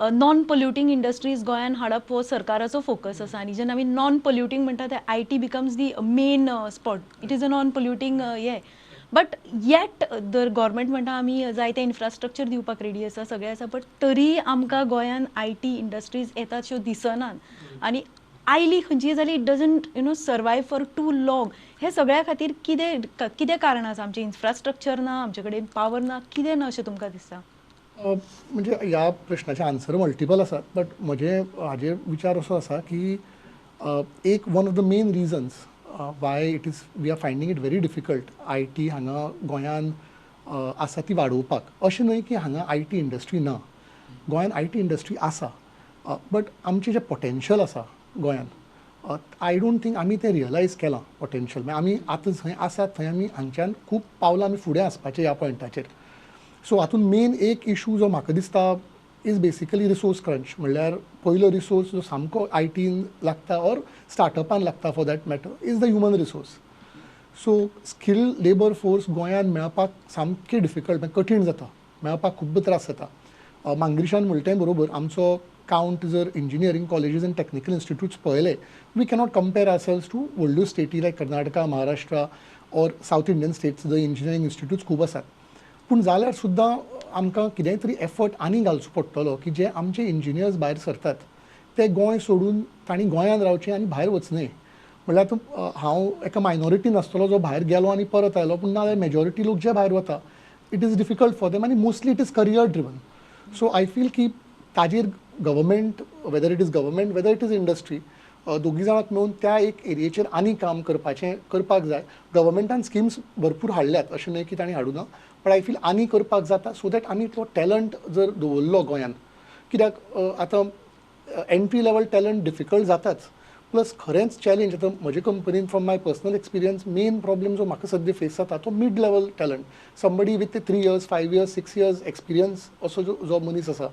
Non polluting industries गोंयान हाडप हो सरकाराचो फोकस आसा आनी जेन्ना आमी नॉन पोल्युटींग म्हणटा ते IT becomes the main spot. It is a non polluting हे, बट येट the government म्हणटा आमी जायते इन्फ्रास्ट्रक्चर दिवपाक रेडी आसा, सगळें आसा, बट तरी आमकां गोंयान IT industries येतात श्यो दिसनात आनी आयली खंयची जाल्यार it doesn't survive for too long. हे सगळ्या खातीर कितें कितें कारण आसा? आमचें इन्फ्रास्ट्रक्चर ना, आमचे कडेन पावर ना, कितें ना अशें तुमकां दिसता? म्हणजे ह्या प्रश्नाचे आन्सर मल्टिपल आसात, बट म्हजे हाजेर विचार असो आसा की एक one of the main reasons why it is we are finding it very difficult IT हांगा गोंयान आसा ती वाडोवपाक, अशें न्हय की हांगा IT industry ना. गोंयान IT industry आसा, बट आमचें जें पोटेन्शियल आसा गोंयान, I don't think आमी तें रियलायज केलां पोटेन्शियल. मागीर आमी आतां जंय आसात थंय आमी हांगच्यान खूब पावलां आमी फुडें वचपाचें ह्या पॉयंटाचेर. सो हातूंत मेन एक इशू जो म्हाका दिसता is basically resource crunch. म्हणल्यार पयलो रिसोर्स जो सामको आयटीन लागता ऑर स्टार्टअपान लागता for that matter is the human resource. So skill labour force गोंयांत मेळपाक सामकें डिफिकल्ट, कठीण जाता, मेळपाक खूब त्रास जाता. मांगिरीशान म्हणलें तें बरोबर, आमचो कावंट जर इंजिनियरींग कॉलेजीस आनी टॅक्निकल इन्स्टिट्यूट्स पळयले, we cannot compare ourselves to व्हडल्यो स्टेटी like Karnataka, Maharashtra or south Indian states, जंय इंजिनियरींग इन्स्टिट्यूट्स खूब आसात. पूण जाल्यार सुद्दां आमकां कितेंय तरी एफर्ट आनी घालचो पडटलो की जे आमचे इंजिनियर्स भायर सरतात ते गोंय सोडून तांणी गोंयांत रावचें आनी भायर वचनय. म्हणल्यार आतां हांव एका मायनॉरिटीन आसतलो जो भायर गेलो आनी परत आयलो, पूण नाजाल्यार मेजॉरिटी लोक जे भायर वता, it is difficult for them आनी mostly it is career driven. So I feel की ताजेर government, whether it is government, whether it is industry, दोगी जाणांक मेळून त्या एक एरियेचेर आनी काम करपाचें करपाक जाय. गव्हर्मेंटान स्किम्स भरपूर हाडल्यात, अशें न्हय की तांणी हाडूं ना, बट I feel आनी करपाक जाता, सो that आमी तो टॅलंट जर दवरलो गोंयान. कित्याक आतां एंट्री लेवल टॅलंट डिफिकल्ट जाताच, प्लस खरेंच चॅलेंज आतां म्हजे कंपनीन, from my personal experience, main problem जो म्हाका सद्या फेस जाता तो mid level talent, somebody with 3 years, 5 years, 6 years experience असो जो जो मनीस आसा,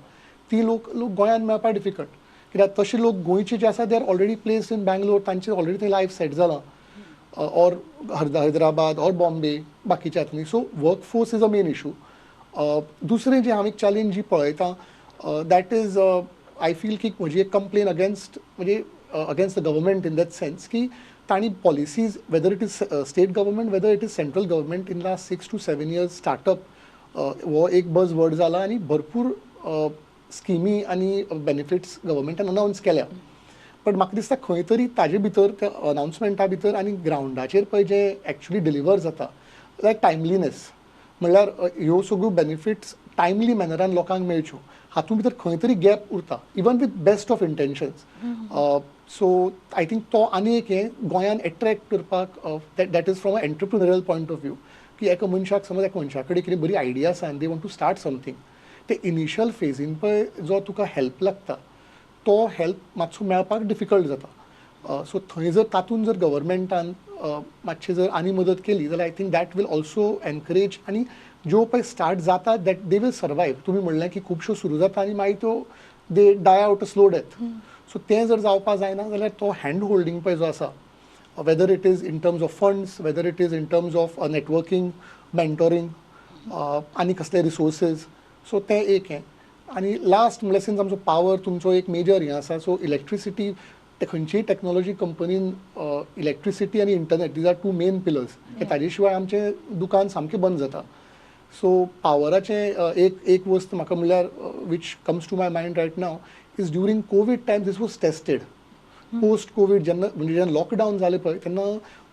ती लोक लोक गोंयांत मेळपाक डिफिकल्ट. कित्याक तशे लोक गोंयचे जे आसा, they are already placed in Bangalore, तांचे ऑलरेडी थंय लायफ सेट जालां, ऑर हैदराबाद ऑर बॉम्बे, बाकीच्या न्ही. So work force is a main issue. दुसरें जें हांव एक चॅलेंज जी पळयता, that is I feel की म्हजी एक कंप्लेन अगेन्स्ट, म्हणजे against the government in that sense की तांणी policies, whether it is state government, whether it is central government, in last 6 to 7 years startup हो एक बज वर्ड जाला आनी भरपूर स्किमी आनी बेनिफिट्स गव्हर्मेंटान अनावन्स केल्या, बट म्हाका दिसता खंय तरी ताजे भितर, त्या अनावन्समेंटा भितर आनी ग्रावंडाचेर पळय जे एक्चुली डिलिवर जाता, लायक टायमलीनेस, म्हणल्यार ह्यो सगळ्यो बेनिफिट्स टायमली मॅनरान लोकांक मेळच्यो, हातूंत भितर खंय तरी गॅप उरता, even with best of intentions. So I think तो आनी एक हें गोंयान एट्रॅक्ट करपाक, that is from a entrepreneurial point of view, की एका मनशाक, समज एका मनशा कडेन कितें बरी आयडिया आसा आनी they want to start something, ते इनिशियल फेजीन पळय जो तुका हेल्प लागता, तो हेल्प मातसो मेळपाक डिफिकल्ट जाता. सो थंय जर तातूंत जर गव्हर्मेंटान मातशें जर आनी मदत केली जाल्यार I think that will also encourage आनी ज्यो पळय स्टार्ट जाता, that they will survive. तुमी म्हणलें की खुबश्यो सुरू जाता आनी मागीर त्यो they die out a slow death. So तें जर जावपाक जायना जाल्यार तो हँड होल्डींग पळय जो आसा, whether it is in terms of funds, whether it is in terms of networking, mentoring आनी कसले रिसोर्सीस, सो तें एक हें. आनी लास्ट म्हणल्यार सिन्स आमचो पावर तुमचो एक मेजर हें आसा, सो इलेक्ट्रिसिटी, ते खंयचीय टॅक्नोलॉजी कंपनीन इलेक्ट्रिसिटी आनी internet, these are two main pillars, की ताजे शिवाय आमचें दुकान सामकें बंद जाता. सो पावराचें एक एक वस्त म्हाका म्हणल्यार which comes to my mind right now is during Covid time this was tested. Post Covid जेन्ना, म्हणजे जेन्ना लॉकडावन जालें पळय, तेन्ना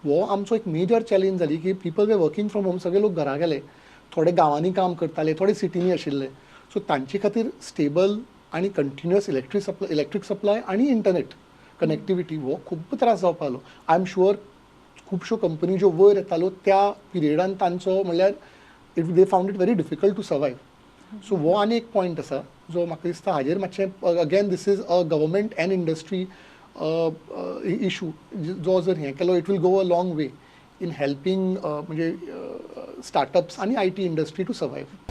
हो आमचो एक मेजर चॅलेंज जाली की people were working from home. सगळे लोक घरा गेले, थोडे गांवांनी काम करताले, थोडे सिटींनी आशिल्ले. सो तांचे खातीर स्टेबल आनी continuous electric supply आनी इंटरनेट कनेक्टिविटी हो खूब त्रास जावपा लागलो. I am sure खुबश्यो कंपनी ज्यो वयर येताल्यो त्या पिरियडान, तांचो म्हणल्यार it they found it very difficult to survive. So हो आनी एक पॉयंट आसा जो म्हाका दिसता हाजेर मातशें, again, this is a government and industry issue, जो जर हें केलो, it will go a long way in helping म्हणजे स्टार्टअप्स आनी IT industry to survive.